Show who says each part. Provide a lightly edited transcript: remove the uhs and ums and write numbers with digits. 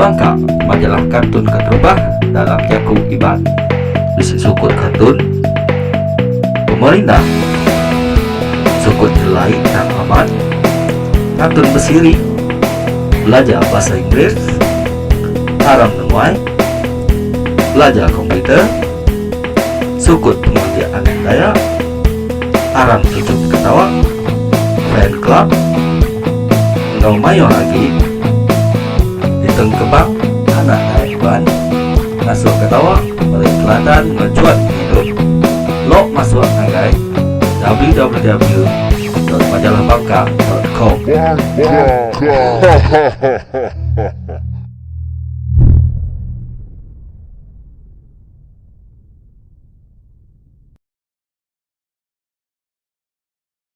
Speaker 1: Bangka, majalah kartun keterubah dalam jaku Iban. Bisi sukut kartun, pemerindang, sukut nyelai tang amat, kartun besiri, belajar bahasa Inggeris, aram nemuai, belajar komputer, sukut pengelandik anak Dayak, aram tuchum ketawa, fan club enggau mayuh agi ditengkebang anak Dayak Iban ngasuh ketawa meri teladan enggau chuan pengidup lok masuk ngagai www.majalahbangka.com.